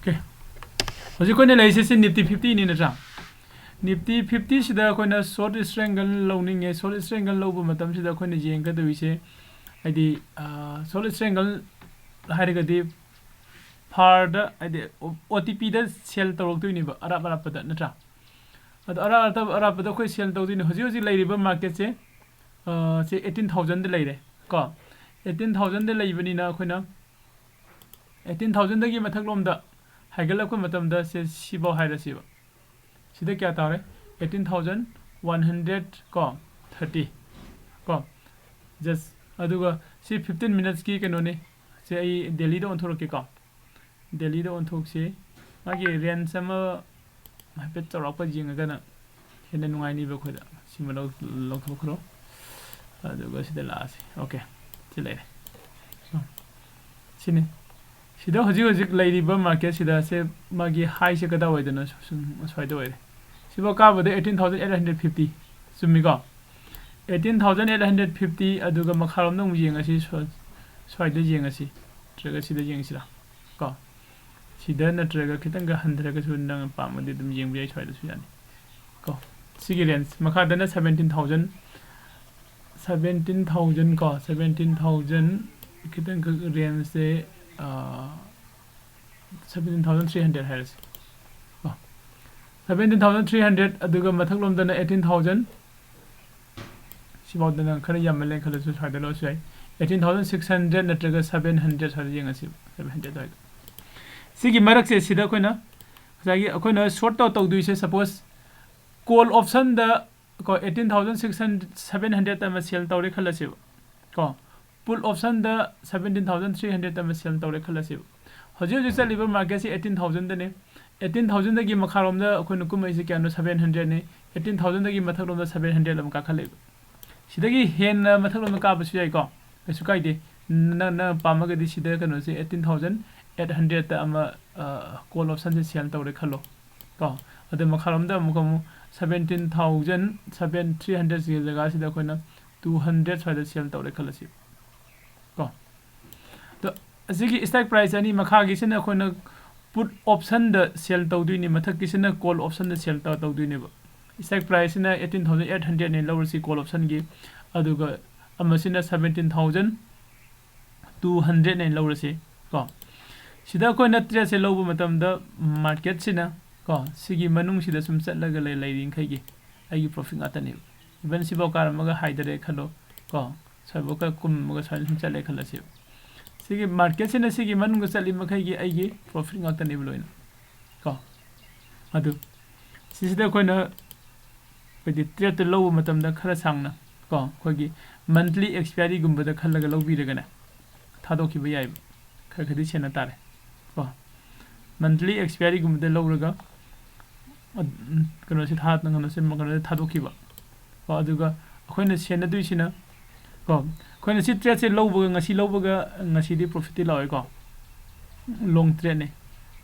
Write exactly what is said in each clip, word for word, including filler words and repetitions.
Okay. ꯍꯧꯖꯤꯛ ꯑꯩꯈꯣꯏꯅ ꯂꯩꯔꯤꯁꯦ ꯁꯤ Nifty fifty ꯅꯤ ꯅꯠꯇ꯭ꯔꯥ? Nifty fifty ꯁꯤꯗ ꯑꯩꯈꯣꯏꯅ short triangle ꯂꯧꯅꯤꯡꯉꯦ꯫ Short triangle ꯂꯧꯕ ꯃꯇꯝꯁꯤꯗ ꯑꯩꯈꯣꯏꯅ ꯌꯦꯡꯒꯗꯧꯔꯤꯁꯦ, ꯍꯥꯏꯗꯤ, ꯑ, short triangle ꯍꯥꯏꯔꯒꯗꯤ ꯐꯥꯔꯗ, ꯍꯥꯏꯗꯤ, ꯑꯣ-, OTP ꯗ sell ꯇꯧꯔꯛꯇꯣꯏꯅꯦꯕ, ꯑꯔꯥꯞ ꯑꯔꯥꯞꯄꯗ, ꯅꯠꯇ꯭ꯔꯥ? ꯑꯗꯣ ꯑꯔꯥꯞ ꯑꯔꯥꯞꯄꯗ ꯑꯩꯈꯣꯏ sell ꯇꯧꯗꯣꯏꯅꯦ꯫ ꯍꯧꯖꯤꯛ ꯍꯧꯖꯤꯛ ꯂꯩꯔꯤꯕ market ꯁꯦ, ꯑ, ꯁꯦ eighteen thousand ꯗ ꯂꯩꯔꯦ ꯀꯣ꯫ Eighteen thousand ꯗ ꯂꯩꯕꯅꯤꯅ ꯑꯩꯈꯣꯏꯅ eighteen thousand ꯗꯒꯤ ꯃꯊꯛꯂꯣꯝꯗ ꯍꯥꯏꯒꯠꯂꯛꯄ ꯃꯇꯝꯗ ꯁꯦ ꯁꯤꯐꯥꯎ ꯍꯥꯏꯔꯁꯤꯕ꯫ ꯁꯤꯗ ꯀꯌꯥ ꯇꯥꯔꯦ? Eighteen thousand one hundred ꯀꯣ, thirty ꯀꯣ꯫ Just ꯑꯗꯨꯒ ꯁꯤ fifteen minutes ꯀꯤ ꯀꯩꯅꯣꯅꯤ꯫ ꯁꯦ ꯑꯩ daily ꯗ ꯑꯣꯟꯊꯣꯔꯛꯀꯦꯀꯣ꯫ Daily ꯗ ꯑꯣꯟꯊꯣꯛꯁꯤ꯫ ꯃꯥꯒꯤ range ꯑꯃ ꯍꯥꯏꯐꯦꯠ ꯆꯥꯎꯔꯥꯛꯄ ꯌꯦꯡꯉꯒꯅ ꯍꯦꯟꯅ ꯅꯨꯡꯉꯥꯏꯅꯤꯕ ꯑꯩꯈꯣꯏꯗ꯫ ꯁꯤꯃ ꯂꯧ-, ꯂꯧꯊꯣꯛꯈ꯭ꯔꯣ꯫ ꯑꯗꯨꯒ ꯁꯤꯗ ꯂꯥꯛꯑꯁꯤ꯫ Okay, ꯁꯤ ꯂꯩꯔꯦ꯫ ꯁꯤꯅꯤ꯫ ꯁꯤꯗ ꯍꯧꯖꯤꯛ ꯍꯧꯖꯤꯛ ꯂꯩꯔꯤꯕ market ꯁꯤꯗ ꯁꯦ ꯃꯥꯒꯤ high ꯁꯦ ꯀꯗꯥꯏꯋꯥꯏꯗꯅꯣ? ꯁꯨꯝ ꯑꯁ꯭ꯋꯥꯏꯗ ꯑꯣꯏꯔꯦ꯫ ꯁꯤꯐꯥꯎ ꯀꯥꯕꯗ eighteen thousand eight hundred fifty꯫ ꯆꯨꯝꯃꯤꯀꯣ? Eighteen thousand eight hundred fifty, ꯑꯗꯨꯒ ꯃꯈꯥꯔꯣꯝꯗ ꯑꯃꯨꯛ ꯌꯦꯡꯉꯁꯤ, ꯁ꯭ꯋꯥ-, ꯁ꯭ꯋꯥꯏꯗ ꯌꯦꯡꯉꯁꯤ꯫ ꯅꯠꯇ꯭ꯔꯒ ꯁꯤꯗ ꯌꯦꯡꯁꯤꯔꯥ? ꯀꯣ꯫ ꯁꯤꯗ ꯅꯠꯇ꯭ꯔꯒ ꯈꯤꯇꯪꯒ ꯍꯟꯊꯔꯒꯁꯨ ꯅꯪ ꯑꯄꯥꯝꯕꯗꯤ ꯑꯗꯨꯝ ꯌꯦꯡꯕ ꯌꯥꯏ, ꯁ꯭ꯋꯥꯏꯗꯁꯨ ꯌꯥꯅꯤ꯫ ꯀꯣ꯫ ꯁꯤꯒꯤ range, ꯃꯈꯥꯗꯅ seventeen thousand, seventeen thousand ꯀꯣ, seventeen thousand ꯈꯤꯇꯪꯈꯛ range ꯁꯦ, ꯑ, seventeen thousand three hundred ꯍꯥꯏꯔꯁꯤ꯫ ꯀꯣ꯫ Seventeen thousand three hundred, ꯑꯗꯨꯒ ꯃꯊꯛꯂꯣꯝꯗꯅ eighteen thousand, ꯁꯤꯐꯥꯎꯗ ꯅꯪ ꯈꯔ ꯌꯥꯝꯃꯜꯂꯦ ꯈꯜꯂꯁꯨ ꯁ꯭ꯋꯥꯏꯗ ꯂꯧꯔꯁꯨ ꯌꯥꯏ꯫ Eighteen thousand six hundred ꯅꯠꯇ꯭ꯔꯒ seven hundred ꯁ꯭ꯋꯥꯏꯗ ꯌꯦꯡꯉꯁꯤ, seven hundred ꯁ꯭ꯋꯥꯏꯗ꯫ ꯁꯤꯒꯤ ꯃꯔꯛꯁꯦ ꯁꯤꯗ ꯑꯩꯈꯣꯏꯅ ꯉꯁꯥꯏꯒꯤ ꯑꯩꯈꯣꯏꯅ short ꯇꯧ-, ꯇꯧꯗꯣꯏꯁꯦ, suppose call option ꯗ ꯀꯣ, eighteen thousand six hundred, seven hundred ꯑꯃ sell ꯇꯧꯔꯦ ꯈꯜꯂꯁꯦꯕ ꯀꯣ, put option ꯗ seventeen thousand three hundred ꯑꯃ sell ꯇꯧꯔꯦ ꯈꯜꯂꯁꯦꯕ꯫ ꯍꯧꯖꯤꯛ ꯍꯧꯖꯤꯛ ꯆꯠꯂꯤꯕ market ꯁꯤ eighteen thousand ꯗꯅꯦ꯫ Eighteen thousand ꯗꯒꯤ ꯃꯈꯥꯔꯣꯝꯗ ꯑꯩꯈꯣꯏꯅ ꯀꯨꯝꯃꯛꯏꯁꯦ ꯀꯌꯥꯅꯣ? Seven hundred ꯅꯤ꯫ Eighteen thousand ꯗꯒꯤ ꯃꯊꯛꯂꯣꯝꯗ seven hundred ꯑꯃ ꯀꯥꯈꯠꯂꯛꯏꯕ꯫ ꯁꯤꯗꯒꯤ ꯍꯦꯟꯅ ꯃꯊꯛꯂꯣꯝꯗ ꯀꯥꯕꯁꯨ ꯌꯥꯏꯀꯣ, ꯀꯩꯁꯨ ꯀꯥꯏꯗꯦ꯫ ꯅꯪ, ꯅꯪ ꯄꯥꯝꯃꯒꯗꯤ ꯁꯤꯗ ꯀꯩꯅꯣꯁꯦ eighteen thousand eight hundred ꯇ ꯑꯃ, ꯑ, call option ꯁꯦ sell ꯇꯧꯔꯦ ꯈꯜꯂꯣ ꯀꯣ꯫ ꯑꯗꯨ ꯃꯈꯥꯔꯣꯝꯗ ꯑꯃꯨꯛ, ꯑꯃꯨꯛ seventeen thousand seven, three hundred ꯁꯤꯒꯤ ꯖꯒꯥꯁꯤꯗ ꯑꯩꯈꯣꯏꯅ two hundred ꯁ꯭ꯋꯥꯏꯗ sell ꯇꯧꯔꯦ ꯈꯜꯂꯁꯤ ꯀꯣ꯫ ꯑꯗꯣ ꯑꯁꯤꯒꯤ strike price ꯑꯅꯤ ꯃꯈꯥꯒꯤꯁꯤꯅ ꯑꯩꯈꯣꯏꯅ put optionꯗ sell ꯇꯧꯗꯣꯏꯅꯤ, ꯃꯊꯛꯀꯤꯁꯤꯅ call optionꯗ sell ꯇꯧ ꯇꯧꯗꯣꯏꯅꯦꯕ꯫ Strike priceꯁꯤꯅ eighteen thousand eight hundredꯅꯦ ꯂꯧꯔꯁꯤ call optionꯒꯤ, ꯑꯗꯨꯒ ꯑꯃꯁꯤꯅ seventeen thousand two hundredꯅꯦ ꯂꯧꯔꯁꯤ ꯀꯣ꯫ ꯁꯤꯗ ꯑꯩꯈꯣꯏꯅ tradeꯁꯦ ꯂꯧꯕ ꯃꯇꯝꯗ marketꯁꯤꯅ ꯀꯣ, ꯁꯤꯒꯤ ꯃꯅꯨꯡꯁꯤꯗ ꯁꯨꯝ ꯆꯠꯂꯒ ꯂꯩ ꯂꯩꯔꯤꯈꯩꯒꯤ ꯑꯩꯒꯤ profit ꯉꯥꯛꯇꯅꯦꯕ꯫ Even ꯁꯤꯐꯥꯎ ꯀꯥꯔꯝꯃꯒ ꯍꯥꯏꯊꯔꯦ ꯈꯜꯂꯣ ꯀꯣ, ꯁ꯭ꯋꯥꯏꯐꯥꯎ ꯈꯔ ꯀꯨꯝꯃꯒ ꯁ꯭ꯋꯥꯏꯗ ꯁꯨꯝ ꯆꯠꯂꯦ ꯈꯜꯂꯁꯦꯕ꯫ ꯁꯤꯒꯤ marketꯁꯤꯅ ꯁꯤꯒꯤ ꯃꯅꯨꯡꯗ ꯆꯠꯂꯤ ꯃꯈꯩꯒꯤ ꯑꯩꯒꯤ profit ꯉꯥꯛꯇꯅꯦꯕ ꯂꯣꯏꯅ ꯀꯣ꯫ ꯑꯗꯨ ꯁꯤꯁꯤꯗ ꯑꯩꯈꯣꯏꯅ ꯍꯥꯏꯗꯤ tradeꯇꯨ ꯂꯧꯕ ꯃꯇꯝꯗ ꯈꯔ ꯁꯥꯡꯅ ꯀꯣ, ꯑꯩꯈꯣꯏꯒꯤ monthly expiryꯒꯨꯝꯕꯗ ꯈꯜꯂꯒ ꯂꯧꯕꯤꯔꯒꯅꯦ ꯊꯥꯗꯣꯛꯈꯤꯕ ꯌꯥꯏꯕ꯫ ꯈꯔ ꯈꯔꯗꯤ ꯁꯦꯟꯅ ꯇꯥꯔꯦ ꯀꯣ꯫ Monthly expiryꯒꯨꯝꯕꯗ ꯂꯧꯔꯒ, ꯑ, ꯎꯝ, ꯀꯩꯅꯣꯁꯦ ꯊꯥ-, ꯀꯩꯅꯣꯁꯦ, ꯀꯩꯅꯣꯁꯦ ꯊꯥꯗꯣꯛꯈꯤꯕ ꯀꯣ꯫ ꯑꯗꯨꯒ ꯑꯩꯈꯣꯏꯅ ꯁꯦꯟꯅꯗꯣꯏꯁꯤꯅ ꯀꯣ, ꯑꯩꯈꯣꯏꯅ ꯁꯤ tradeꯁꯦ ꯂꯧꯕꯒ, ꯉꯁꯤ ꯂꯧꯕꯒ ꯉꯁꯤꯗꯤ profitꯇꯤ ꯂꯥꯛꯑꯣꯏꯀꯣ꯫ Long tradeꯅꯦ꯫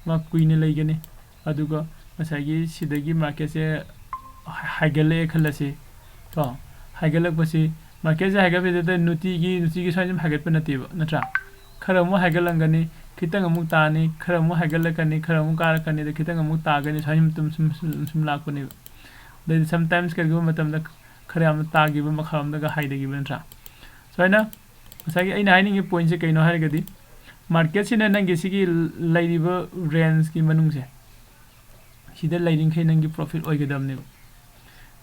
ꯃꯥ ꯀꯨꯏꯅ ꯂꯩꯒꯅꯤ꯫ ꯑꯗꯨꯒ ꯉꯁꯥꯏꯒꯤ ꯁꯤꯗꯒꯤ marketꯁꯦ ꯍꯥꯏꯒꯠꯂꯛꯑꯦ ꯈꯜꯂꯁꯤ ꯀꯣ꯫ ꯍꯥꯏꯒꯠꯂꯛꯄꯁꯤ, marketꯁꯦ ꯍꯥꯏꯒꯠꯄꯁꯤꯗ ꯅꯨꯡꯇꯤꯒꯤ, ꯅꯨꯡꯇꯤꯒꯤ ꯁꯨꯃꯥꯏꯅ ꯁꯨꯝ ꯍꯥꯏꯒꯠꯄ ꯅꯠꯇꯦꯕ, ꯅꯠꯇ꯭ꯔꯥ? ꯈꯔ ꯑꯃꯨꯛ ꯍꯥꯏꯒꯠꯂꯝꯒꯅꯤ, ꯈꯤꯇꯪ ꯑꯃꯨꯛ ꯇꯥꯅꯤ, ꯈꯔ ꯑꯃꯨꯛ ꯍꯥꯏꯒꯠꯂꯛꯀꯅꯤ, ꯈꯔ ꯑꯃꯨꯛ ꯀꯥꯔꯛꯀꯅꯤ, ꯑꯗ ꯈꯤꯇꯪ ꯑꯃꯨꯛ ꯇꯥꯒꯅꯤ, ꯁꯨꯃꯥꯏꯅ ꯁꯨꯝ, ꯁꯨꯝ, ꯁꯨꯝ, ꯁꯨꯝ ꯂꯥꯛꯄꯅꯦꯕ꯫ ꯑꯗꯩꯗꯤ sometimes ꯀꯔꯤꯒꯨꯝꯕ ꯃꯇꯝꯗ ꯈꯔ ꯌꯥꯝꯅ ꯇꯥꯈꯤꯕ, ꯃꯈꯥꯔꯣꯝꯗꯒ ꯍꯥꯏꯊꯈꯤꯕ, ꯅꯠꯇ꯭ꯔꯥ? ꯁꯨꯃꯥꯏꯅ ꯉꯁꯥꯏꯒꯤ ꯑꯩꯅ ꯍꯥꯏꯅꯤꯡꯉꯤ pointꯁꯦ ꯀꯩꯅꯣ ꯍꯥꯏꯔꯒꯗꯤ, marketꯁꯤꯅ ꯅꯪꯒꯤ ꯁꯤꯒꯤ ꯂꯩꯔꯤꯕ rangeꯀꯤ ꯃꯅꯨꯡꯁꯦ, ꯁꯤꯗ ꯂꯩꯔꯤꯈꯩ ꯅꯪꯒꯤ profit ꯑꯣꯏꯒꯗꯕꯅꯦꯕ꯫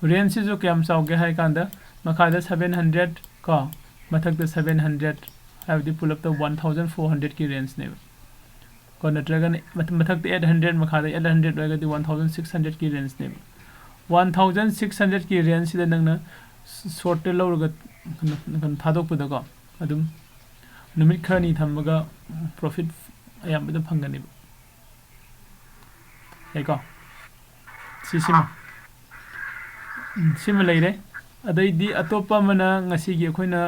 Rangeꯁꯤꯁꯨ ꯀꯌꯥꯝ ꯆꯥꯎꯒꯦ ꯍꯥꯏ ꯀꯥꯟꯗ, ꯃꯈꯥꯗ seven hundred ꯀꯣ, ꯃꯊꯛꯇ seven hundred, ꯍꯥꯏꯕꯗꯤ ꯄꯨꯂꯞꯇ one thousand four hundredꯀꯤ rangeꯅꯦꯕ ꯀꯣ꯫ ꯅꯠꯇ꯭ꯔꯒꯅ ꯃꯊ-, ꯃꯊꯛꯇ eight hundred, ꯃꯈꯥꯗ eight hundred ꯑꯣꯏꯔꯒꯗꯤ one thousand six hundredꯀꯤ rangeꯅꯦꯕ꯫ One thousand six hundredꯀꯤ rangeꯁꯤꯗ ꯅꯪꯅ shortꯇ ꯂꯧꯔꯒ ꯀꯩꯅꯣ, ꯀꯩꯅꯣ ꯊꯥꯗꯣꯛꯄꯗꯀꯣ, ꯑꯗꯨꯝ ꯅꯨꯃꯤꯠ ꯈꯔꯅꯤ ꯊꯝꯃꯒ profit ꯑꯌꯥꯝꯕꯗ ꯐꯪꯒꯅꯦꯕ꯫ ꯌꯥꯏꯀꯣ? ꯁꯤꯁꯤꯃ, ꯎꯝ, ꯁꯤꯃ ꯂꯩꯔꯦ꯫ ꯑꯗꯩꯗꯤ ꯑꯇꯣꯞꯄ ꯑꯃꯅ ꯉꯁꯤꯒꯤ ꯑꯩꯈꯣꯏꯅ,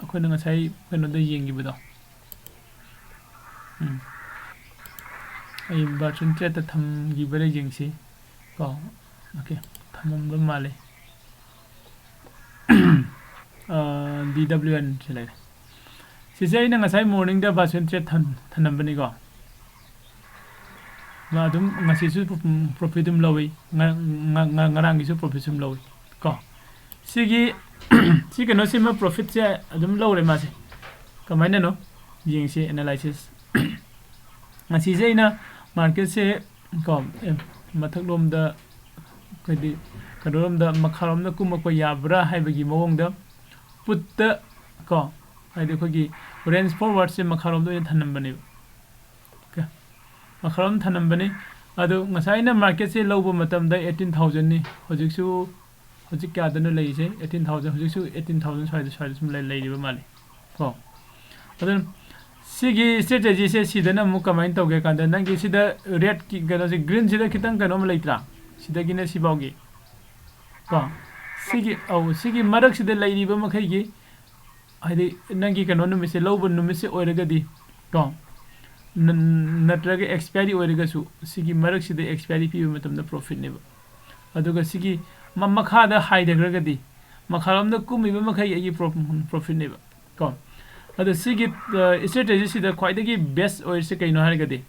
ꯑꯩꯈꯣꯏꯅ ꯉꯁꯥꯏ ꯀꯩꯅꯣꯗ ꯌꯦꯡꯈꯤꯕꯗꯣ, ꯎꯝ, ꯑꯩ version tradeꯇ ꯊꯝꯈꯤꯕꯔ ꯌꯦꯡꯁꯤ ꯀꯣ꯫ Okay, ꯊꯝꯃꯝꯕ ꯃꯥꯜꯂꯦ꯫ ꯑ, D W N ꯁꯤ ꯂꯩꯔꯦ꯫ ꯁꯤꯁꯦ ꯑꯩꯅ ꯉꯁꯥꯏ morningꯗ version trade ꯊꯝ-, ꯊꯝꯂꯝꯕꯅꯤꯀꯣ꯫ ꯑꯗꯨꯝ ꯉꯁꯤꯁꯨ profit ꯑꯗꯨꯝ ꯂꯧꯏ, ꯉ- ꯉ- ꯉ- ꯉꯔꯥꯡꯒꯤꯁꯨ profit ꯁꯨꯝ ꯂꯧꯏ꯫ ꯀꯣ, ꯁꯤꯒꯤ ꯁꯤ ꯀꯩꯅꯣꯁꯤꯃ profitꯁꯦ ꯑꯗꯨꯝ ꯂꯧꯔꯦ ꯃꯥꯁꯦ꯫ ꯀꯃꯥꯏꯅꯅꯣ ꯌꯦꯡꯁꯤ analysis꯫ ꯉꯁꯤꯁꯦ ꯑꯩꯅ marketꯁꯦ ꯀꯣ, ꯑꯦ, ꯃꯊꯛꯂꯣꯝꯗ, ꯍꯥꯏꯗꯤ ꯀꯩꯅꯣꯔꯣꯝꯗ, ꯃꯈꯥꯔꯣꯝꯗ ꯀꯨꯝꯃꯛꯄ ꯌꯥꯕ꯭ꯔꯥ ꯍꯥꯏꯕꯒꯤ ꯃꯑꯣꯡꯗ putꯇ ꯀꯣ, ꯍꯥꯏꯗꯤ ꯑꯩꯈꯣꯏꯒꯤ range forwardꯁꯦ ꯃꯈꯥꯔꯣꯝꯗ ꯑꯣꯏꯅ ꯊꯅꯝꯕꯅꯦꯕ꯫ Okay, ꯃꯈꯥꯔꯣꯝ ꯊꯅꯝꯕꯅꯤ꯫ ꯑꯗꯨ ꯉꯁꯥꯏ ꯑꯩꯅ marketꯁꯦ ꯂꯧꯕ ꯃꯇꯝꯗ eighteen thousandꯅꯤ꯫ ꯍꯧꯖꯤꯛꯁꯨ, ꯍꯧꯖꯤꯛ ꯀꯌꯥꯗꯅꯣ ꯂꯩꯔꯤꯁꯦ? Eighteen thousand꯫ ꯍꯧꯖꯤꯛꯁꯨ eighteen thousand ꯁ꯭ꯋꯥꯏꯗ, ꯁ꯭ꯋꯥꯏꯗ ꯁꯨꯝ ꯂꯩ- ꯂꯩꯔꯤꯕ ꯃꯥꯜꯂꯤ꯫ ꯀꯣ, ꯑꯗꯨꯅ ꯁꯤꯒꯤ strategyꯁꯦ ꯁꯤꯗꯅ ꯑꯃꯨꯛ ꯀꯃꯥꯏꯅ ꯇꯧꯒꯦ ꯀꯥꯟꯗ, ꯅꯪꯒꯤ ꯁꯤꯗ redꯀꯤ ꯀꯩꯅꯣꯁꯦ, greenꯁꯤꯗ ꯈꯤꯇꯪ ꯀꯩꯅꯣꯝ ꯂꯩꯇ꯭ꯔꯥ? ꯁꯤꯗꯒꯤꯅ ꯁꯤꯐꯥꯎꯒꯤ꯫ ꯀꯣ, ꯁꯤꯒꯤ, ꯑꯧ, ꯁꯤꯒꯤ ꯃꯔꯛꯁꯤꯗ ꯂꯩꯔꯤꯕ ꯃꯈꯩꯒꯤ, ꯍꯥꯏꯗꯤ ꯅꯪꯒꯤ ꯀꯩꯅꯣ ꯅꯨꯃꯤꯠꯁꯦ, ꯂꯧꯕ ꯅꯨꯃꯤꯠꯁꯦ ꯑꯣꯏꯔꯒꯗꯤ ꯀꯣ, ꯅ- ꯅꯠꯇ꯭ꯔꯒ expiry ꯑꯣꯏꯔꯒꯁꯨ, ꯁꯤꯒꯤ ꯃꯔꯛꯁꯤꯗ expiry ꯄꯤꯕ ꯃꯇꯝꯗ profitꯅꯦꯕ꯫ ꯑꯗꯨꯒ ꯁꯤꯒꯤ ꯃ- ꯃꯈꯥꯗ ꯍꯥꯏꯊꯈ꯭ꯔꯒꯗꯤ, ꯃꯈꯥꯔꯣꯝꯗ ꯀꯨꯝꯃꯤꯕ ꯃꯈꯩ ꯑꯩꯒꯤ pro- profitꯅꯦꯕ꯫ ꯀꯣ, ꯑꯗꯣ ꯁꯤꯒꯤ strategyꯁꯤꯗ ꯈ꯭ꯋꯥꯏꯗꯒꯤ best ꯑꯣꯏꯔꯤꯁꯦ ꯀꯩꯅꯣ ꯍꯥꯏꯔꯒꯗꯤ,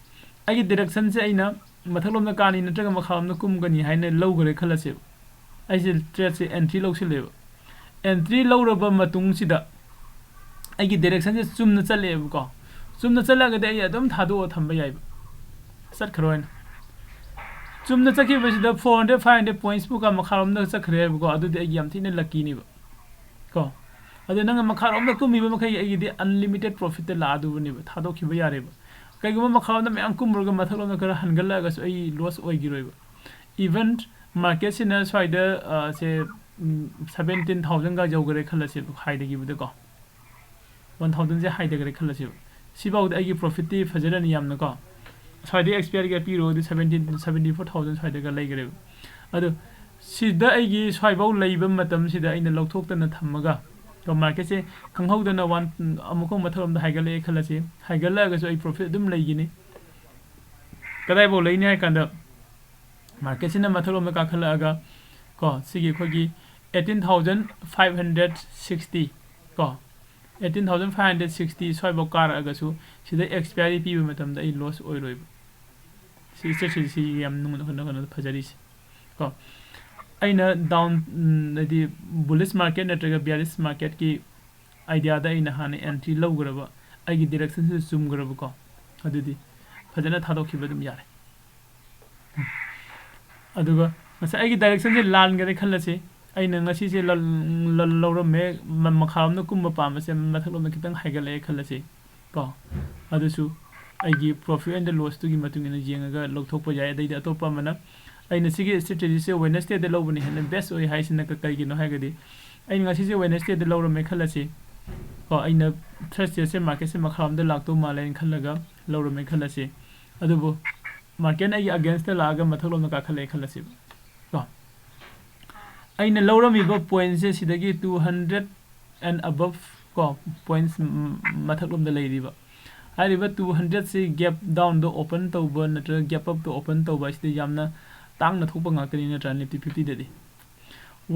ꯑꯩꯒꯤ directionꯁꯦ ꯑꯩꯅ ꯃꯊꯛꯂꯣꯝꯗ ꯀꯥꯅꯤ ꯅꯠꯇ꯭ꯔꯒ ꯃꯈꯥꯔꯣꯝꯗ ꯀꯨꯝꯒꯅꯤ ꯍꯥꯏꯅ ꯂꯧꯈ꯭ꯔꯦ ꯈꯜꯂꯁꯦꯕ꯫ ꯑꯩꯁꯦ tradeꯁꯦ entry ꯂꯧꯁꯤꯜꯂꯦꯕ꯫ Entry ꯂꯧꯔꯕ ꯃꯇꯨꯡꯁꯤꯗ ꯑꯩꯒꯤ directionꯁꯦ ꯆꯨꯝꯅ ꯆꯠꯂꯦꯕꯀꯣ꯫ ꯆꯨꯝꯅ ꯆꯠꯂꯒꯗꯤ ꯑꯩ ꯑꯗꯨꯝ ꯊꯥꯗꯣꯛꯑ ꯊꯝꯕ ꯌꯥꯏꯕ, ꯆꯠꯈ꯭ꯔꯣ ꯍꯥꯏꯅ꯫ ꯆꯨꯝꯅ ꯆꯠꯈꯤꯕꯁꯤꯗ four hundred, five hundred points ꯃꯨꯛꯀ ꯃꯈꯥꯔꯣꯝꯗ ꯆꯠꯈ꯭ꯔꯦꯕꯀꯣ꯫ ꯑꯗꯨꯗꯤ ꯑꯩꯒꯤ ꯌꯥꯝ ꯊꯤꯅ luckyꯅꯦꯕ꯫ ꯀꯣ, ꯑꯗꯣ ꯅꯪꯅ ꯃꯈꯥꯔꯣꯝꯗ ꯀꯨꯝꯃꯤꯕ ꯃꯈꯩ ꯑꯩꯒꯤꯗꯤ unlimited profitꯇ ꯂꯥꯛꯑꯗꯧꯕꯅꯦꯕ, ꯊꯥꯗꯣꯛꯈꯤꯕ ꯌꯥꯔꯦꯕ꯫ ꯀꯩꯒꯨꯝꯕ ꯃꯈꯥꯔꯣꯝꯗ ꯃꯌꯥꯝ ꯀꯨꯝꯃꯨꯔꯒ ꯃꯊꯛꯂꯣꯝꯗ ꯈꯔ ꯍꯟꯒꯠꯂꯛꯑꯒꯁꯨ ꯑꯩ loss ꯑꯣꯏꯈꯤꯔꯣꯏꯕ꯫ Even marketꯁꯤꯅ ꯁ꯭ꯋꯥꯏꯗ, ꯑ, ꯁꯦ, ꯎꯝ, seventeen thousandꯒ ꯌꯧꯈꯔꯦ ꯈꯜꯂꯁꯦꯕ, ꯍꯥꯏꯊꯈꯤꯕꯗꯀꯣ꯫ One thousandꯁꯦ ꯍꯥꯏꯊꯈ꯭ꯔꯦ ꯈꯜꯂꯁꯦꯕ꯫ ꯁꯤꯐꯥꯎꯗ ꯑꯩꯒꯤ profitꯇꯤ ꯐꯖꯔꯅꯤ ꯌꯥꯝꯅꯀꯣ꯫ ꯁ꯭ꯋꯥꯏꯗ expiryꯒ ꯄꯤꯔꯨꯔꯗꯤ seventeen, seventy four thousand ꯁ꯭ꯋꯥꯏꯗꯒ ꯂꯩꯈ꯭ꯔꯦꯕ꯫ ꯑꯗꯣ ꯁꯤꯗ ꯑꯩꯒꯤ ꯁ꯭ꯋꯥꯏꯐꯥꯎ ꯂꯩꯕ ꯃꯇꯝꯁꯤꯗ ꯑꯩꯅ ꯂꯧꯊꯣꯛꯇꯅ ꯊꯝꯃꯒ, ꯀꯣ, marketꯁꯦ ꯈꯪꯍꯧꯗꯅ one, ꯑꯃꯨꯛꯀ ꯃꯊꯛꯂꯣꯝꯗ ꯍꯥꯏꯒꯠꯂꯛꯑꯦ ꯈꯜꯂꯁꯤ꯫ ꯍꯥꯏꯒꯠꯂꯛꯑꯒꯁꯨ ꯑꯩ profit ꯑꯗꯨꯝ ꯂꯩꯒꯅꯤ꯫ ꯀꯗꯥꯏꯐꯥꯎ ꯂꯩꯅꯤ ꯍꯥꯏ ꯀꯥꯟꯗ, marketꯁꯤꯅ ꯃꯊꯛꯂꯣꯝꯗ ꯀꯥꯈꯠꯂꯛꯑꯒ, ꯀꯣ, ꯁꯤꯒꯤ ꯑꯩꯈꯣꯏꯒꯤ eighteen thousand five hundred sixty, ꯀꯣ, eighteen thousand five hundred sixty ꯁ꯭ꯋꯥꯏꯐꯥꯎ ꯀꯥꯔꯛꯑꯒꯁꯨ, ꯁꯤꯗ expiry ꯄꯤꯕ ꯃꯇꯝꯗ ꯑꯩ loss ꯑꯣꯏꯔꯣꯏꯕ꯫ ꯁꯤ ꯏꯁꯇ꯭ꯔꯦꯇꯦꯖꯤꯁꯤ ꯌꯥꯝ ꯅꯨꯡ-, ꯀꯩꯅꯣ, ꯀꯩꯅꯣ ꯐꯖꯔꯤꯁꯦ꯫ ꯀꯣ, ꯑꯩꯅ ꯗꯥꯎꯟ, ꯎꯝ, ꯍꯥꯏꯗꯤ ꯕꯨꯂꯤꯁ ꯃꯥꯔꯀꯦꯠ ꯅꯠꯇ꯭ꯔꯒ ꯕꯤꯌꯥꯔꯤꯁ ꯃꯥꯔꯀꯦꯠꯀꯤ ꯑꯥꯏꯗꯤꯌꯥꯗ ꯑꯩꯅ ꯍꯥꯟꯅ ꯑꯦꯟꯇ꯭ꯔꯤ ꯂꯧꯈ꯭ꯔꯕ, ꯑꯩꯒꯤ ꯗꯤꯔꯦꯛꯁꯟꯁꯤꯗ ꯆꯨꯝꯈ꯭ꯔꯕꯀꯣ, ꯑꯗꯨꯗꯤ ꯐꯖꯅ ꯊꯥꯗꯣꯛꯈꯤꯕ ꯑꯗꯨꯝ ꯌꯥꯔꯦ꯫ ꯑꯗꯨꯒ ꯉꯁꯥꯏ ꯑꯩꯒꯤ ꯗꯥꯏꯔꯦꯛꯁꯟꯁꯦ ꯂꯥꯟꯈꯔꯦ ꯈꯜꯂꯁꯤ, ꯑꯩꯅ ꯉꯁꯤꯁꯦ ꯂꯜ-, ꯂꯜ-, ꯂꯧꯔꯝꯃꯦ, ꯃ-, ꯃꯈꯥꯔꯣꯝꯗ ꯀꯨꯝꯕ ꯄꯥꯝꯕꯁꯦ ꯃꯊꯛꯂꯣꯝꯗ ꯈꯤꯇꯪ ꯍꯥꯏꯒꯠꯂꯛꯑꯦ ꯈꯜꯂꯁꯤ ꯀꯣ, ꯑꯗꯨꯁꯨ ꯑꯩꯒꯤ profit and lossꯇꯨꯒꯤ ꯃꯇꯨꯡ ꯏꯟꯅ ꯌꯦꯡꯉꯒ ꯂꯧꯊꯣꯛꯄ ꯌꯥꯏ꯫ ꯑꯗꯩꯗꯤ ꯑꯇꯣꯞꯄ ꯑꯃꯅ, ꯑꯩꯅ ꯁꯤꯒꯤ ꯏꯁꯇ꯭ꯔꯦꯇꯦꯖꯤꯁꯦ ꯋꯦꯅꯁꯗꯦꯗ ꯂꯧꯕꯅ ꯍꯦꯟꯅ ꯕꯦꯁ ꯑꯣꯏ ꯍꯥꯏꯁꯤꯅ ꯀ-, ꯀꯩꯒꯤꯅꯣ ꯍꯥꯏꯔꯒꯗꯤ, ꯑꯩꯅ ꯉꯁꯤꯁꯦ ꯋꯦꯅꯁꯗꯦꯗ ꯂꯧꯔꯝꯃꯦ ꯈꯜꯂꯁꯤ ꯀꯣ, ꯑꯩꯅ ꯊꯔꯁꯗꯦꯁꯦ ꯃꯥꯔꯀꯦꯠꯁꯦ ꯃꯈꯥꯔꯣꯝꯗ ꯂꯥꯛꯇꯧ ꯃꯥꯜꯂꯦꯅ ꯈꯜꯂꯒ ꯂꯧꯔꯝꯃꯦ ꯈꯜꯂꯁꯤ, ꯑꯗꯨꯕꯨ ꯃꯥꯔꯀꯦꯠꯅ ꯑꯩꯒꯤ ꯑꯒꯦꯟꯁꯇ ꯂꯥꯛꯑꯒ ꯃꯊꯛꯂꯣꯝꯗ ꯀꯥꯈꯠꯂꯛꯑꯦ ꯈꯜꯂꯁꯦꯕ ꯀꯣ, ꯑꯩꯅ ꯂꯧꯔꯝꯃꯤꯕ ꯄꯣꯏꯟꯁꯦ ꯁꯤꯗꯒꯤ two hundred and above ꯀꯣ, ꯄꯣꯏꯟꯁ ꯃꯊꯛꯂꯣꯝꯗ ꯂꯩꯔꯤꯕ, ꯍꯥꯏꯔꯤꯕ two hundredꯁꯤ ꯒꯦꯞ ꯗꯥꯎꯟꯗ ꯑꯣꯄꯟ ꯇꯧꯕ ꯅꯠꯇ꯭ꯔꯒ ꯒꯦꯞ ꯑꯞꯇ ꯑꯣꯄꯟ ꯇꯧꯕ ꯍꯥꯏꯁꯤꯗꯤ ꯌꯥꯝꯅ ꯇꯥꯡꯅ ꯊꯣꯛꯄ ꯉꯥꯛꯇꯅꯤ ꯅꯠꯇ꯭ꯔꯥ? Nifty fiftyꯗꯗꯤ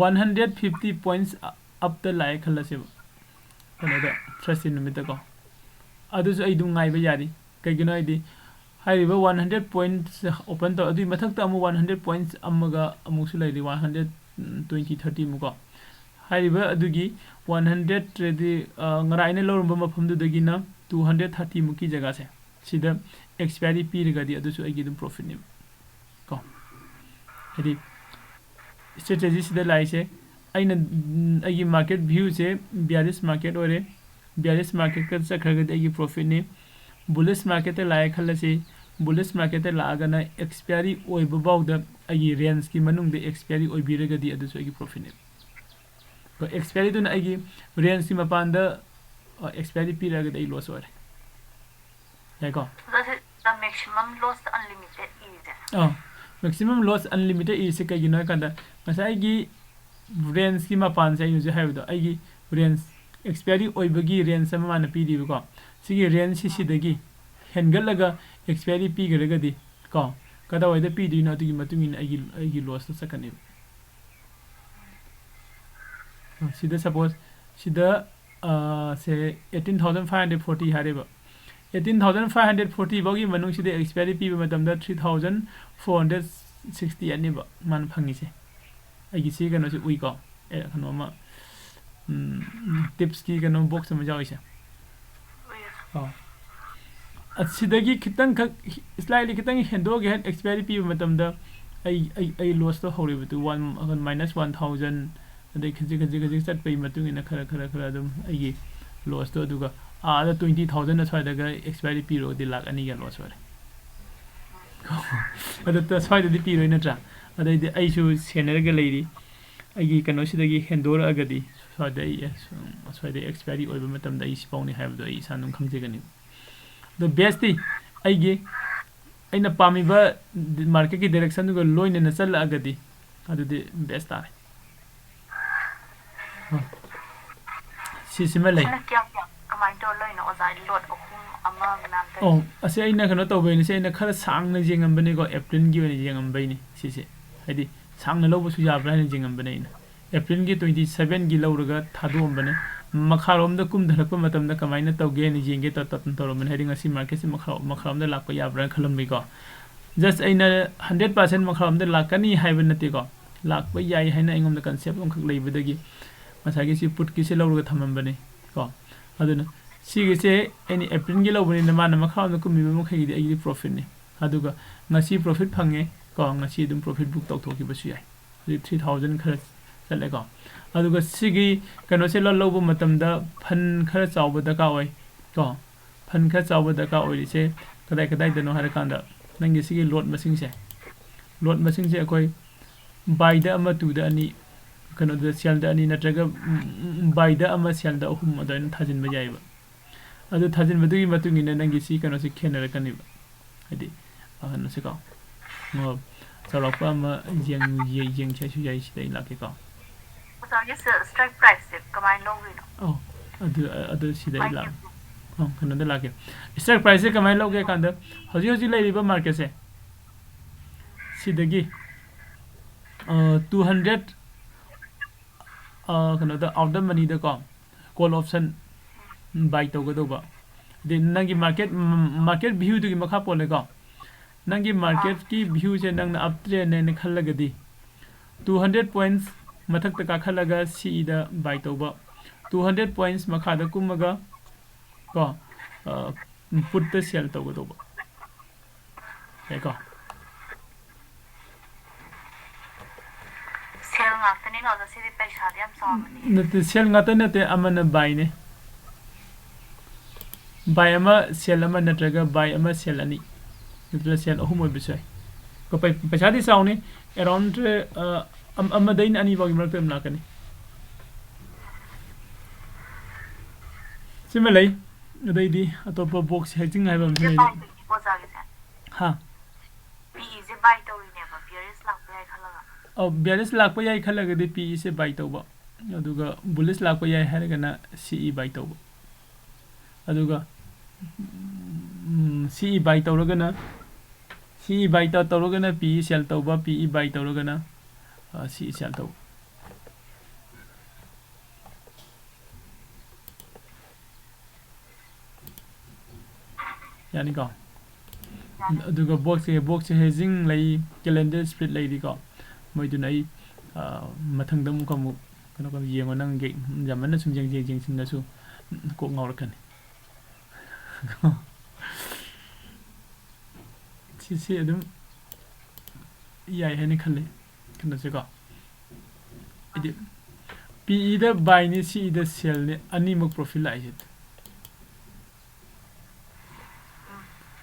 one hundred fifty points ꯑꯞꯇ ꯂꯥꯛꯑꯦ ꯈꯜꯂꯁꯦꯕ, ꯀꯩꯅꯣꯗ, ꯊꯔꯁꯗꯦ ꯅꯨꯃꯤꯠꯇꯀꯣ꯫ ꯑꯗꯨꯁꯨ ꯑꯩ ꯑꯗꯨꯝ ꯉꯥꯏꯕ ꯌꯥꯔꯤ꯫ ꯀꯩꯒꯤꯅꯣ ꯍꯥꯏꯗꯤ, ꯍꯥꯏꯔꯤꯕ one hundred points open ꯇꯧ, ꯑꯗꯨꯒꯤ ꯃꯊꯛꯇ ꯑꯃꯨꯛ one hundred points ꯑꯃꯒ ꯑꯃꯨꯛꯁꯨ ꯂꯩꯔꯤ, one hundred twenty, thirty ꯃꯨꯛꯀꯣ꯫ ꯍꯥꯏꯔꯤꯕ ꯑꯗꯨꯒꯤ one hundred ꯍꯥꯏꯗꯤ, ꯑ, ꯉꯔꯥꯡ ꯑꯩꯅ ꯂꯧꯔꯝꯕ ꯃꯐꯝꯗꯨꯗꯒꯤꯅ two hundred thirty ꯃꯨꯛꯀꯤ ꯖꯒꯥꯁꯦ, ꯁꯤꯗ ꯑꯦꯛꯁꯄꯥꯏꯔꯤ ꯄꯤꯔꯒꯗꯤ ꯑꯗꯨꯁꯨ ꯑꯩꯒꯤ ꯑꯗꯨꯝ profitꯅꯦꯕ ꯀꯣ꯫ ꯍꯥꯏꯗꯤ, ꯏꯁꯇ꯭ꯔꯦꯇꯦꯖꯤꯁꯤꯗ ꯂꯥꯛꯏꯁꯦ, ꯑꯩꯅ, ꯎꯝ, ꯑꯩꯒꯤ ꯃꯥꯔꯀꯦꯠ ꯚ꯭ꯌꯨꯁꯦ bearish ꯃꯥꯔꯀꯦꯠ ꯑꯣꯏꯔꯦ, bearish ꯃꯥꯔꯀꯦꯠꯀ ꯆꯠꯈ꯭ꯔꯒꯗꯤ ꯑꯩꯒꯤ profitꯅꯤ꯫ Bullish ꯃꯥꯔꯀꯦꯠꯇ ꯂꯥꯛꯑꯦ ꯈꯜꯂꯁꯤ, bullish ꯃꯥꯔꯀꯦꯠꯇ ꯂꯥꯛꯑꯒꯅ ꯑꯦꯛꯁꯄꯥꯏꯔꯤ ꯑꯣꯏꯕ ꯐꯥꯎꯗ ꯑꯩꯒꯤ ꯔꯦꯟꯖꯀꯤ ꯃꯅꯨꯡꯗ ꯑꯦꯛꯁꯄꯥꯏꯔꯤ ꯑꯣꯏꯕꯤꯔꯒꯗꯤ ꯑꯗꯨꯁꯨ ꯑꯩꯒꯤ profitꯅꯦꯕ꯫ ꯑꯗꯣ ꯑꯦꯛꯁꯄꯥꯏꯔꯤꯗꯨꯅ ꯑꯩꯒꯤ ꯔꯦꯟꯖꯀꯤ ꯃꯄꯥꯟꯗ, ꯑ, ꯑꯦꯛꯁꯄꯥꯏꯔꯤ ꯄꯤꯔꯒꯗꯤ ꯑꯩ ꯂꯣꯁ ꯑꯣꯏꯔꯦ꯫ ꯌꯥꯏꯀꯣ? ꯑꯗꯣ ꯁꯤ the maximum loss unlimited ꯏꯁꯦ? ꯑꯥ, maximum loss unlimited ꯏꯁꯦ ꯀꯩꯒꯤꯅꯣ ꯍꯥꯏ ꯀꯥꯟꯗ, ꯉꯁꯥꯏꯒꯤ ꯔꯦꯟꯖꯀꯤ ꯃꯄꯥꯟꯁꯦ ꯑꯩꯅ ꯍꯧꯖꯤꯛ ꯍꯥꯏꯕꯗꯣ, ꯑꯩꯒꯤ ꯔꯦꯟꯖ, ꯑꯦꯛꯁꯄꯥꯏꯔꯤ ꯑꯣꯏꯕꯒꯤ ꯔꯦꯟꯖ ꯑꯃ ꯃꯥꯅ ꯄꯤꯔꯤꯕꯀꯣ, ꯁꯤꯒꯤ ꯔꯦꯟꯖꯁꯤ ꯁꯤꯗꯒꯤ ꯍꯦꯟꯒꯠꯂꯒ ꯑꯦꯛꯁꯄꯥꯏꯔꯤ ꯄꯤꯈ꯭ꯔꯒꯗꯤ ꯀꯣ, ꯀꯗꯥꯏꯋꯥꯏꯗ ꯄꯤꯗꯣꯏꯅꯣ ꯑꯗꯨꯒꯤ ꯃꯇꯨꯡ ꯏꯟꯅ ꯑꯩꯒꯤ, ꯑꯩꯒꯤ ꯂꯣꯁꯇ ꯆꯠꯀꯅꯦꯕ꯫ ꯁꯤꯗ suppose ꯁꯤꯗ, ꯑ, ꯁꯦ eighteen thousand five hundred forty ꯍꯥꯏꯔꯦꯕ꯫ Eighteen thousand five hundred forty ꯐꯥꯎꯒꯤ ꯃꯅꯨꯡꯁꯤꯗ expiry ꯄꯤꯕ ꯃꯇꯝꯗ three thousand four hundred sixty ꯑꯅꯦꯕ ꯃꯥꯅ ꯐꯪꯉꯤꯁꯦ꯫ ꯑꯩꯒꯤ ꯁꯤ ꯀꯩꯅꯣꯁꯤ ꯎꯏꯀꯣ, ꯑꯦ, ꯀꯩꯅꯣ ꯑꯃ, ꯎꯝ, ꯇꯤꯞꯁꯀꯤ ꯀꯩꯅꯣ ꯕꯣꯛꯁ ꯑꯃ ꯌꯥꯎꯔꯤꯁꯦ꯫ ꯑꯣ꯫ ꯑꯁꯤꯗꯒꯤ ꯈꯤꯇꯪꯈꯛ, slightly ꯈꯤꯇꯪ ꯍꯦꯟꯗꯣꯛꯑꯒ ꯍꯦꯛ expiry ꯄꯤꯕ ꯃꯇꯝꯗ ꯑꯩ, ꯑꯩ, ꯑꯩ ꯂꯣꯁꯇꯣ ꯍꯧꯔꯤꯕꯗꯨ ꯋꯥꯟ, ꯃꯥꯏꯅꯁ ꯋꯥꯟ ꯊꯥꯎꯖꯟ, ꯑꯗꯩ ꯈꯖꯤꯛ, ꯈꯖꯤꯛ, ꯈꯖꯤꯛ ꯆꯠꯄꯒꯤ ꯃꯇꯨꯡ ꯏꯟꯅ ꯈꯔ, ꯈꯔ, ꯈꯔ ꯑꯗꯨꯝ ꯑꯩꯒꯤ ꯂꯣꯁꯇꯣ, ꯑꯗꯨꯒ ꯑꯥꯗ ꯇ꯭ꯋꯦꯟꯇꯤ ꯊꯥꯎꯖꯟ ꯑꯁ꯭ꯋꯥꯏꯗꯒ expiry ꯄꯤꯔꯨꯔꯗꯤ ꯂꯥꯛ ꯑꯅꯤꯒ ꯂꯣꯁ ꯑꯣꯏꯔꯦ꯫ ꯑꯗꯨ ꯁ꯭ꯋꯥꯏꯗꯗꯤ ꯄꯤꯔꯣꯏ ꯅꯠꯇ꯭ꯔꯥ? ꯑꯗꯩꯗꯤ ꯑꯩꯁꯨ ꯁꯦꯟꯅꯔꯒ ꯂꯩꯔꯤ꯫ ꯑꯩꯒꯤ ꯀꯩꯅꯣꯁꯤꯗꯒꯤ ꯍꯦꯟꯗꯣꯔꯛꯑꯒꯗꯤ ꯁ꯭ꯋꯥꯏꯗ ꯑꯩ, ꯑꯦ, ꯁ꯭ꯋꯥꯏꯗ expiry ꯑꯣꯏꯕ ꯃꯇꯝꯗ ꯑꯩ ꯁꯤꯐꯥꯎꯅꯤ ꯍꯥꯏꯕꯗꯣ ꯑꯩ ꯏꯁꯥ ꯑꯗꯨꯝ ꯈꯪꯖꯒꯅꯤ꯫ ꯑꯗꯣ best ꯇꯤ ꯑꯩꯒꯤ, ꯑꯩꯅ ꯄꯥꯝꯃꯤꯕ market ꯀꯤ direction ꯗꯨꯒ ꯂꯣꯏꯅꯅ ꯆꯠꯂꯛꯑꯒꯗꯤ ꯑꯗꯨꯗꯤ best ꯇꯥꯔꯦ꯫ ꯁꯤꯁꯤꯃ ꯂꯩ꯫ ꯁꯤꯅ ꯀꯌꯥꯝ ꯀꯌꯥꯝ ꯀꯃꯥꯏꯅ ꯇꯧꯔ ꯂꯧꯔꯤꯅꯣ ꯑꯣꯖꯥ? ꯂꯣꯠ ꯑꯍꯨꯝ ꯑꯃ ꯃꯌꯥꯝ ꯇꯧꯔꯤꯁꯦ? ꯑꯣ, ꯑꯁꯤ ꯑꯩꯅ ꯀꯩꯅꯣ ꯇꯧꯕꯩꯅꯦ, ꯁꯤ ꯑꯩꯅ ꯈꯔ ꯁꯥꯡꯅ ꯌꯦꯡꯉꯝꯕꯅꯤꯀꯣ, ꯑꯦꯄ꯭ꯔꯤꯜꯒꯤ ꯑꯣꯏꯅ ꯌꯦꯡꯉꯝꯕꯩꯅꯤ ꯁꯤꯁꯦ꯫ ꯍꯥꯏꯗꯤ ꯁꯥꯡꯅ ꯂꯧꯕꯁꯨ ꯌꯥꯕ꯭ꯔꯥ ꯍꯥꯏꯅ ꯌꯦꯡꯉꯝꯕꯅꯦ ꯑꯩꯅ꯫ ꯑꯦꯄ꯭ꯔꯤꯜꯒꯤ twenty seven ꯒꯤ ꯂꯧꯔꯒ ꯊꯥꯗꯣꯛꯑꯝꯕꯅꯦ꯫ ꯃꯈꯥꯔꯣꯝꯗ ꯀꯨꯝꯊꯔꯛꯄ ꯃꯇꯝꯗ ꯀꯃꯥꯏꯅ ꯇꯧꯒꯦ ꯍꯥꯏꯅ ꯌꯦꯡꯒꯦ ꯇꯧ-, ꯇꯧ-, ꯇꯧꯔꯝꯕꯅꯦ꯫ ꯍꯥꯏꯗꯤ ꯉꯁꯤ market ꯁꯦ ꯃꯈꯥ-, ꯃꯈꯥꯔꯣꯝꯗ ꯂꯥꯛꯄ ꯌꯥꯕ꯭ꯔꯥꯅ ꯈꯜꯂꯝꯕꯩꯀꯣ꯫ Just ꯑꯩꯅ hundred percent ꯃꯈꯥꯔꯣꯝꯗ ꯂꯥꯛꯀꯅꯤ ꯍꯥꯏꯕ ꯅꯠꯇꯦꯀꯣ꯫ ꯂꯥꯛꯄ ꯌꯥꯏ ꯍꯥꯏꯅ ꯑꯩꯉꯣꯟꯗ concept ꯑꯃꯈꯛ ꯂꯩꯕꯗꯒꯤ ꯉꯁꯥꯏꯒꯤ ꯁꯤ put ꯀꯤꯁꯦ ꯂꯧꯔꯒ ꯊꯝꯃꯝꯕꯅꯤ ꯀꯣ꯫ ꯑꯗꯨꯅ ꯁꯤꯒꯤꯁꯦ ꯑꯩꯅ ꯑꯦꯄ꯭ꯔꯤꯜꯒꯤ ꯂꯧꯕꯅꯤꯅ ꯃꯥꯅ ꯃꯈꯥꯔꯣꯝꯗ ꯀꯨꯝꯃꯤꯕ ꯃꯈꯩꯒꯤꯗꯤ ꯑꯩꯒꯤꯗꯤ profit ꯅꯤ꯫ ꯑꯗꯨꯒ ꯉꯁꯤ profit ꯐꯪꯉꯦ ꯀꯣ, ꯉꯁꯤ ꯑꯗꯨꯝ profit book ꯇꯧꯊꯣꯛꯈꯤꯕꯁꯨ ꯌꯥꯏ꯫ ꯍꯧꯖꯤꯛ three thousand ꯈꯔ ꯆꯠꯂꯦꯀꯣ꯫ ꯑꯗꯨꯒ ꯁꯤꯒꯤ ꯀꯩꯅꯣꯁꯦ ꯂꯧ-, ꯂꯧꯕ ꯃꯇꯝꯗ fund ꯈꯔ ꯆꯥꯎꯕ ꯗꯔꯀꯥꯔ ꯑꯣꯏ ꯀꯣ꯫ Fund ꯈꯔ ꯆꯥꯎꯕ ꯗꯔꯀꯥꯔ ꯑꯣꯏꯔꯤꯁꯦ ꯀꯗꯥꯏ ꯀꯗꯥꯏꯗꯅꯣ ꯍꯥꯏꯔꯀꯥꯟꯗ ꯅꯪꯒꯤ ꯁꯤꯒꯤ lot ꯃꯁꯤꯡꯁꯦ, lot ꯃꯁꯤꯡꯁꯦ ꯑꯩꯈꯣꯏ buy ꯗ ꯑꯃ, two ꯗ ꯑꯅꯤ, ꯀꯩꯅꯣꯗ sell ꯗ ꯑꯅꯤ ꯅꯠꯇ꯭ꯔꯒ, ꯎꯝ, ꯎꯝ, buy ꯗ ꯑꯃ, sell ꯗ ꯑꯍꯨꯝ ꯑꯗꯨꯃꯥꯏꯅ ꯊꯥꯖꯤꯟꯕ ꯌꯥꯏꯑꯕ꯫ ꯑꯗꯨ ꯊꯥꯖꯤꯟꯕꯗꯨꯒꯤ ꯃꯇꯨꯡ ꯏꯟꯅ ꯅꯪꯒꯤ ꯁꯤ ꯀꯩꯅꯣꯁꯤ ꯈꯦꯠꯅꯔꯛꯀꯅꯤꯕ꯫ ꯍꯥꯏꯗꯤ, ꯑ, ꯀꯩꯅꯣꯁꯤꯀꯣ, ꯑ, ꯆꯥꯎꯔꯥꯛꯄ ꯑꯃ ꯌꯦꯡ-, ꯌꯦ-, ꯌꯦꯡꯁꯦ ꯍꯥꯏꯁꯨ ꯌꯥꯏ, ꯁꯤꯗ ꯑꯩ ꯂꯥꯛꯀꯦꯀꯣ꯫ ꯑꯣꯖꯥꯒꯤ ꯁ-, strike price ꯁꯦ ꯀꯃꯥꯏꯅ ꯂꯧꯔꯤꯅꯣ? ꯑꯧ, ꯑꯗꯨ, ꯑꯗꯨ ꯁꯤꯗ ꯑꯩ ꯂꯥꯛ-, ꯑ, ꯀꯩꯅꯣꯗ ꯂꯥꯛꯀꯦ꯫ Strike price ꯁꯦ ꯀꯃꯥꯏꯅ ꯂꯧꯒꯦ ꯍꯥꯏ ꯀꯥꯟꯗ, ꯍꯧꯖꯤꯛ ꯍꯧꯖꯤꯛ ꯂꯩꯔꯤꯕ market ꯁꯦ, ꯁꯤꯗꯒꯤ, ꯑ, two hundred, ꯑ, ꯀꯩꯅꯣꯗ, out of money ꯗꯀꯣ, call option buy ꯇꯧꯒꯗꯧꯕ꯫ ꯅꯪꯒꯤ market market viewꯗꯨꯒꯤ ꯃꯈꯥ ꯄꯣꯜꯂꯦꯀꯣ꯫ ꯅꯪꯒꯤ marketꯀꯤ viewꯁꯦ ꯅꯪꯅ uptrend ꯍꯥꯏꯅ ꯈꯜꯂꯒꯗꯤ, two hundred points ꯃꯊꯛꯇ ꯀꯥꯈꯠꯂꯒ ꯁꯤꯗ buy ꯇꯧꯕ, two hundred points ꯃꯈꯥꯗ ꯀꯨꯝꯃꯒ ꯀꯣ, putꯇ sell ꯇꯧꯒꯗꯧꯕ꯫ ꯌꯥꯏꯀꯣ? Sell ꯉꯥꯛꯇꯅꯤꯅ ꯑꯣꯖꯥ, ꯁꯤꯗꯤ ꯄꯩꯁꯥꯗꯤ ꯌꯥꯝ ꯆꯥꯎꯔꯝꯃꯅꯤ꯫ ꯅꯠꯇꯦ, sell ꯉꯥꯛꯇ ꯅꯠꯇꯦ, ꯑꯃꯅ buyꯅꯦ꯫ Buy ꯑꯃ, sell ꯑꯃ, ꯅꯠꯇ꯭ꯔꯒ buy ꯑꯃ, sell ꯑꯅꯤ, ꯅꯠꯇ꯭ꯔꯒ sell ꯑꯍꯨꯝ ꯑꯣꯏꯕꯁꯨ ꯌꯥꯏ꯫ ꯀꯣ, ꯄꯩ-, ꯄꯩꯁꯥꯗꯤ ꯆꯥꯎꯅꯤ, around, ꯑ, ꯑꯝ-, ꯑꯃꯗꯩꯅ ꯑꯅꯤ ꯐꯥꯎꯒꯤ ꯃꯔꯛꯇ ꯑꯗꯨꯝ ꯂꯥꯛꯀꯅꯤ꯫ ꯁꯤꯃ ꯂꯩ꯫ ꯑꯗꯩꯗꯤ ꯑꯇꯣꯞꯄ box hedging ꯍꯥꯏꯕ ꯑꯃꯁꯨ ꯂꯩꯔꯤ꯫ ꯍꯥ? PEꯁꯦ buy ꯇꯧꯔꯤꯅꯦꯕ, bearish ꯂꯥꯛꯄ ꯌꯥꯏ ꯈꯜꯂꯒ꯫ ꯑꯧ, bearish ꯂꯥꯛꯄ ꯌꯥꯏ ꯈꯜꯂꯒꯗꯤ PEꯁꯦ buy ꯇꯧꯕ, ꯑꯗꯨꯒ bullish ꯂꯥꯛꯄ ꯌꯥꯏ ꯍꯥꯏꯔꯒꯅ CE buy ꯇꯧꯕ, ꯑꯗꯨꯒ, ꯎꯝ, CE buy ꯇꯧꯔꯒꯅ, CE buy ꯇꯧ-, ꯇꯧꯔꯒꯅ PE sell ꯇꯧꯕ, PE buy ꯇꯧꯔꯒꯅ, ꯑ, CE sell ꯇꯧꯕ꯫ ꯌꯥꯅꯤꯀꯣ? ꯑꯗꯨꯒ boxꯁꯦ, boxꯁꯦ hedging ꯂꯩ, calendar spread ꯂꯩꯔꯤꯀꯣ꯫ ꯃꯣꯏꯗꯨꯅ ꯑꯩ, ꯑ, ꯃꯊꯪꯗ ꯑꯃꯨꯛꯀ ꯑꯃꯨꯛ ꯀꯩꯅꯣ, ꯀꯩꯅꯣ ꯌꯦꯡꯉꯣ, ꯅꯪ ꯌꯥꯝꯃꯟꯅ ꯁꯨꯝ ꯌꯦꯡ-, ꯌꯦꯡ-, ꯌꯦꯡꯁꯤꯟꯅꯁꯨ ꯀꯣꯛ ꯉꯥꯎꯔꯛꯀꯅꯤ꯫ ꯁꯤꯁꯦ ꯑꯗꯨꯝ ꯌꯥꯏ ꯍꯥꯏꯅ ꯈꯜꯂꯤ꯫ ꯀꯩꯅꯣꯁꯦꯀꯣ, ꯍꯥꯏꯗꯤ PEꯗ buyꯅꯤ, CEꯗ sellꯅꯤ, ꯑꯅꯤꯃꯛ profit ꯂꯥꯛꯏꯁꯦ꯫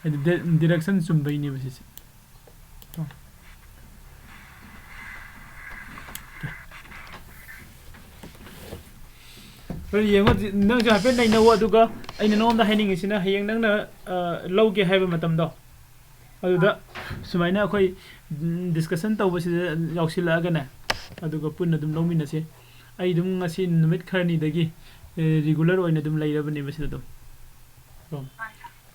ꯍꯥꯏꯗꯤ ꯗꯤ-, direction ꯆꯨꯝꯕꯩꯅꯦꯕ ꯁꯤꯁꯦ꯫ ꯍꯣꯔꯦꯟ ꯌꯦꯡꯉꯣ, ꯅꯪꯁꯨ ꯍꯥꯏꯐꯦꯠ ꯅꯩꯅꯧ, ꯑꯗꯨꯒ ꯑꯩꯅ ꯅꯉꯣꯟꯗ ꯍꯥꯏꯅꯤꯡꯉꯤꯁꯤꯅ, ꯍꯌꯦꯡ ꯅꯪꯅ, ꯑ, ꯂꯧꯒꯦ ꯍꯥꯏꯕ ꯃꯇꯝꯗꯣ, ꯑꯗꯨꯗ ꯁꯨꯃꯥꯏꯅ ꯑꯩꯈꯣꯏ, ꯎꯝ, discussion ꯇꯧꯕꯁꯤꯗ ꯌꯥꯎꯁꯤꯜꯂꯛꯑꯒꯅꯦ, ꯑꯗꯨꯒ ꯄꯨꯟꯅ ꯑꯗꯨꯝ ꯂꯧꯃꯤꯟꯅꯁꯦ꯫ ꯑꯩ ꯑꯗꯨꯝ ꯉꯁꯤ ꯅꯨꯃꯤꯠ ꯈꯔꯅꯤꯗꯒꯤ, ꯑꯦ, regular ꯑꯣꯏꯅ ꯑꯗꯨꯝ ꯂꯩꯔꯕꯅꯦꯕ ꯁꯤꯗ ꯑꯗꯨꯝ꯫ ꯀꯣ?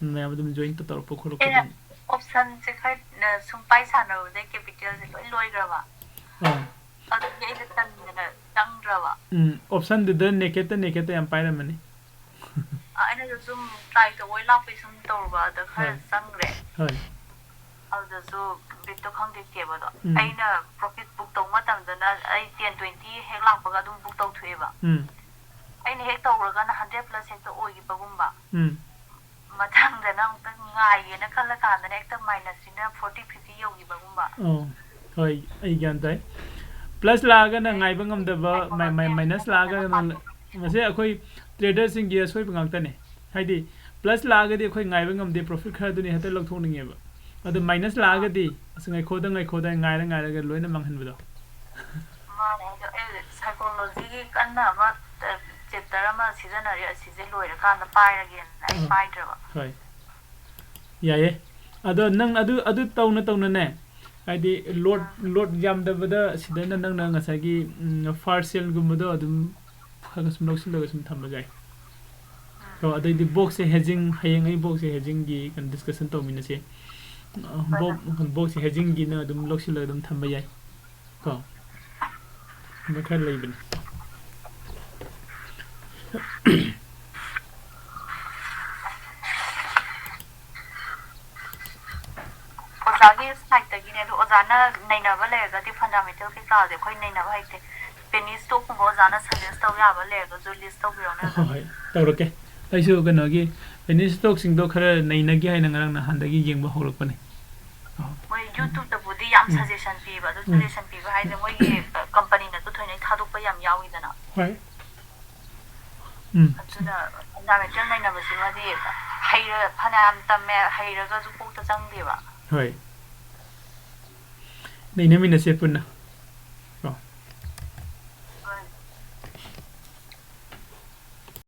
ꯃꯌꯥꯝ ꯑꯗꯨꯝ join ꯇꯧꯔꯛꯄ ꯈꯣꯠꯂꯛꯄ ꯑꯩꯅ ꯑꯗꯨꯝ꯫ Optionꯁꯦ ꯈꯔ, ꯑ, ꯁꯨꯝ ꯄꯥꯏ ꯁꯥꯟꯅꯔꯨꯕꯗꯩ capitalꯁꯦ ꯂꯣꯏ ꯂꯣꯏꯈ꯭ꯔꯕ꯫ ꯑꯥ꯫ ꯑꯗꯨꯒꯤ ꯑꯩꯅ ꯇꯟꯗꯅ ꯆꯪꯗ꯭ꯔꯕ꯫ ꯎꯝ, optionꯗꯨꯗ nakedꯇ, nakedꯇ ꯌꯥꯝ ꯄꯥꯏꯔꯝꯃꯅꯤ꯫ ꯑ, ꯑꯩꯅ ꯁꯨꯝ ꯇ꯭ꯔꯥꯏ ꯇꯧꯕꯩ ꯂꯥꯛꯄꯩ ꯁꯨꯝ ꯇꯧꯔꯨꯕ ꯑꯗ ꯈꯔ ꯍꯣꯏ꯫ ꯆꯪꯈ꯭ꯔꯦ꯫ ꯍꯣꯏ꯫ ꯑꯗꯨꯗꯁꯨ ꯕꯤꯠꯇꯣ ꯈꯪꯗꯦ ꯇꯦꯕꯗꯣ꯫ ꯎꯝ꯫ ꯑꯩꯅ ꯄ꯭ꯔꯣꯐꯤꯠ ꯕꯨꯛ ꯇꯧꯕ ꯃꯇꯝꯗꯅ ꯑꯩ ꯇꯦꯟ ꯇ꯭ꯋꯦꯟꯇꯤ ꯍꯦꯛ ꯂꯥꯛꯄꯒ ꯑꯗꯨꯝ ꯕꯨꯛ ꯇꯧꯊꯣꯛꯑꯦꯕ꯫ ꯎꯝ꯫ ꯑꯩꯅ ꯍꯦꯛ ꯇꯧꯔꯒꯅ ꯍꯟꯗ꯭ꯔꯦꯠ ꯄ꯭ꯂꯁ ꯍꯦꯛꯇ ꯑꯣꯏꯈꯤꯕꯒꯨꯝꯕ꯫ ꯎꯝ꯫ ꯃꯊꯪꯗꯅ ꯑꯃꯨꯛꯇ ꯉꯥꯏꯒꯦꯅ ꯈꯜꯂ ꯀꯥꯟꯗꯅ ꯍꯦꯛꯇ ꯃꯥꯏꯅꯁꯁꯤꯅ ꯐꯣꯔꯇꯤ ꯐꯤꯐꯇꯤ ꯌꯧꯈꯤꯕꯒꯨꯝꯕ꯫ ꯑꯣ, ꯍꯣꯏ, ꯑꯩ ꯒ꯭ꯌꯥꯟ ꯇꯥꯏ꯫ ꯄ꯭ꯂꯁ ꯂꯥꯛꯑꯒꯅ ꯉꯥꯏꯕ ꯉꯝꯗꯕ, ꯃꯥꯏ- ꯃꯥꯏ- ꯃꯥꯏꯅꯁ ꯂꯥꯛꯑꯒꯅ, ꯃꯁꯤ ꯑꯩꯈꯣꯏ ꯇ꯭ꯔꯦꯗꯔꯁꯤꯡꯒꯤ ꯑꯁꯣꯏꯕ ꯉꯥꯛꯇꯅꯦ꯫ ꯍꯥꯏꯗꯤ ꯄ꯭ꯂꯁ ꯂꯥꯛꯑꯒꯗꯤ ꯑꯩꯈꯣꯏ ꯉꯥꯏꯕ ꯉꯝꯗꯦ, ꯄ꯭ꯔꯣꯐꯤꯠ ꯈꯔꯗꯨꯅꯤ ꯍꯦꯛꯇ ꯂꯧꯊꯣꯛꯅꯤꯡꯉꯦꯕ꯫ ꯑꯗꯣ ꯃꯥꯏꯅꯁ ꯂꯥꯛꯑꯒꯗꯤ ꯑꯁ ꯉꯥꯏꯈꯣꯗ ꯉꯥꯏꯈꯣꯗ ꯉꯥꯏꯔ ꯉꯥꯏꯔꯒ ꯂꯣꯏꯅ ꯃꯥꯡꯍꯟꯕꯗꯣ꯫ ꯃꯥꯅꯦ, ꯑꯩꯁꯨ ꯑꯩ ꯁꯥꯏꯀꯣꯂꯣꯖꯤꯒꯤ ꯀꯟꯅ ꯑꯃ ꯆꯦꯞꯇꯔ ꯑꯃ ꯁꯤꯖꯤꯟꯅꯔꯤ, ꯑꯁꯤꯁꯦ ꯂꯣꯏꯔꯀꯥꯟꯗ ꯄꯥꯏꯔꯒꯦꯅ ꯑꯩ ꯑꯥ꯫ ꯄꯥꯏꯗ꯭ꯔꯕ꯫ ꯍꯣꯏ, ꯌꯥꯏꯌꯦ꯫ ꯑꯗꯣ ꯅꯪ ꯑꯗꯨ ꯑꯗꯨ ꯇꯧꯅ ꯇꯧꯅꯅꯦ, ꯍꯥꯏꯗꯤ ꯂꯣꯠ ꯂꯣꯠ ꯌꯥꯝꯗꯕꯗ ꯁꯤꯗꯅ ꯅꯪꯅ ꯉꯁꯥꯏꯒꯤ ꯐꯥꯔꯁ ꯁꯦꯜꯒꯨꯝꯕꯗꯣ ꯑꯗꯨꯝ ꯈꯔ ꯈꯔ ꯁꯨꯝ ꯂꯧꯁꯤꯜꯂꯒ ꯁꯨꯝ ꯊꯝꯕ ꯌꯥꯏ꯫ ꯀꯣ, ꯑꯗꯩꯗꯤ ꯕꯣꯛꯁꯁꯦ ꯍꯦꯖꯤꯡ, ꯍꯌꯦꯡ ꯑꯩ ꯕꯣꯛꯁꯁꯦ ꯍꯦꯖꯤꯡꯒꯤ ꯀꯩꯅꯣ ꯗꯤꯁꯀꯁꯟ ꯇꯧꯃꯤꯟꯅꯁꯦ꯫ ꯑ, ꯕꯣꯛ ꯕꯣꯛꯁꯁꯦ ꯍꯦꯖꯤꯡꯒꯤ ꯅꯪ ꯑꯗꯨꯝ ꯂꯧꯁꯤꯜꯂꯒ ꯑꯗꯨꯝ ꯊꯝꯕ ꯌꯥꯏ꯫ ꯀꯣ, ꯑꯗꯨꯃꯥꯏ ꯈꯔ ꯂꯩꯕꯅꯤ꯫ ꯑꯣꯖꯥꯒꯤ ꯁꯥꯏꯠꯇꯒꯤꯅꯦ, ꯑꯗꯣ ꯑꯣꯖꯥꯅ ꯅꯩꯅꯕ ꯂꯩꯔꯒꯗꯤ ꯐꯟꯗꯥꯃꯦꯟꯇꯦꯜ ꯀꯩꯀꯥꯁꯦ ꯑꯩꯈꯣꯏ ꯅꯩꯅꯕ ꯍꯩꯇꯦ꯫ ꯄꯦꯅꯤ ꯁ꯭ꯇꯣꯛꯀꯨꯝꯕ ꯑꯣꯖꯥꯅ ꯁꯖꯦꯁ ꯇꯧ ꯌꯥꯕ ꯂꯩꯔꯒꯁꯨ ꯂꯤꯁ ꯇꯧꯕꯤꯔꯛꯎꯅꯦ ꯑꯣꯖꯥ꯫ ꯍꯣꯏ, ꯇꯧꯔꯛꯀꯦ꯫ ꯑꯩꯁꯨ ꯀꯩꯅꯣꯒꯤ ꯄꯦꯅꯤ ꯁ꯭ꯇꯣꯛꯁꯤꯡꯗꯣ ꯈꯔ ꯅꯩꯅꯒꯦ ꯍꯥꯏꯅ ꯉꯔꯥꯡ ꯅꯍꯥꯟꯗꯒꯤ ꯌꯦꯡꯕ ꯍꯧꯔꯛꯄꯅꯦ꯫ ꯑꯣ꯫ ꯃꯣꯏ ꯌꯨꯇ꯭ꯌꯨꯕꯇꯕꯨꯗꯤ ꯌꯥꯝ ꯎꯝ꯫ ꯁꯖꯦꯁꯟ ꯄꯤꯕ, ꯑꯗꯨ ꯎꯝ꯫ ꯁꯖꯦꯁꯟ ꯄꯤꯕ ꯍꯥꯏꯁꯦ ꯃꯣꯏꯒꯤ ꯀꯝꯄꯅꯤꯅꯁꯨ ꯊꯣꯏꯅ ꯊꯥꯗꯣꯛꯄ ꯌꯥꯝ ꯌꯥꯎꯋꯤꯗꯅ꯫ ꯍꯣꯏ꯫ ꯎꯝ꯫ ꯑꯗꯨꯅ ꯐꯟꯗꯥꯃꯦꯟꯇꯦꯜ ꯅꯩꯅꯕꯁꯤꯃꯗꯤ ꯍꯩꯔ ꯐꯅꯌꯥꯝ ꯇꯝꯃꯦ, ꯍꯩꯔꯒꯁꯨ ꯀꯣꯛꯇ ꯆꯪꯗꯦꯕ꯫ ꯍꯣꯏ꯫ ꯅꯩꯅꯃꯤꯟꯅꯁꯦ ꯄꯨꯟꯅ꯫